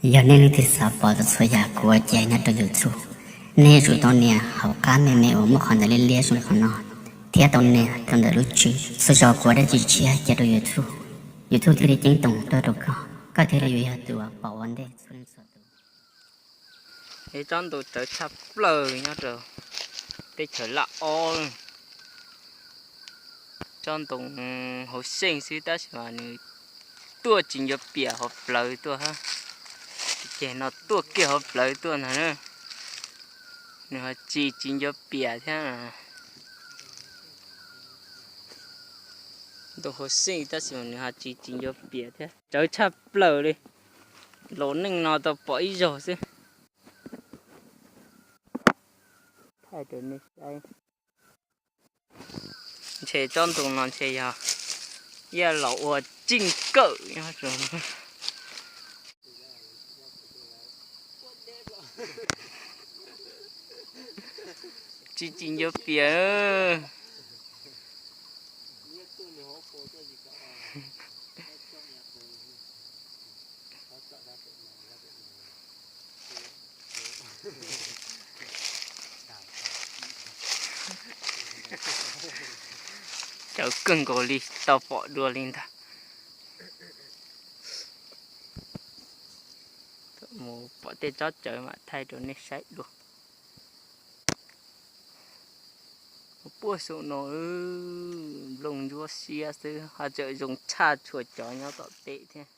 Yog nej leej twg xav pom txhua yam kuv ua ke nyob rau YouTube, nej yuav tsum tau nias hauv qab me me uas muaj qhov ntawv liab liab zoo li qhov no, thiab tau nias rau ntawm lub tswb. Txhua zaus kuv ua dab tsi tshiab cia rau YouTube, YouTube thiaj li ceeb toom tuaj rau koj, koj thiaj li yuav yog tus uas pom ua ntej txhua leej txhua tus. Tsob ntoo tsawv tshaj plaws nyob rau teb chaws Laj Ob. Tsob ntoo hauv xeej xwb tab sis mas nws tuaj tsis ncuav piam hauv plawv tuaj hab. Ces no tuaj kiag hauv plawv tuaj ntag na. Nws ho tsis tsis ncuav piam thiab. Ntoo hauv xeej tab sis mas nws ho tsis tsis ncuav piam thiab. Tsawv tshaj plaws li. Los neej no tau pom ib zaug xwb. Ntshe tsob ntoo no ntshe yog yaj laus ua tseej kawm nyob. Tsis tsis ncuav piam. Tsawv kawg nkaus li, tau pom dua li ntag. Mus pom tej tsob tsawv mam thaij rau nej saib dua. Puag saum no nplooj ntsuab siab xwb ho tseem zoo tshaj txhua cov nyob tom teb thiab.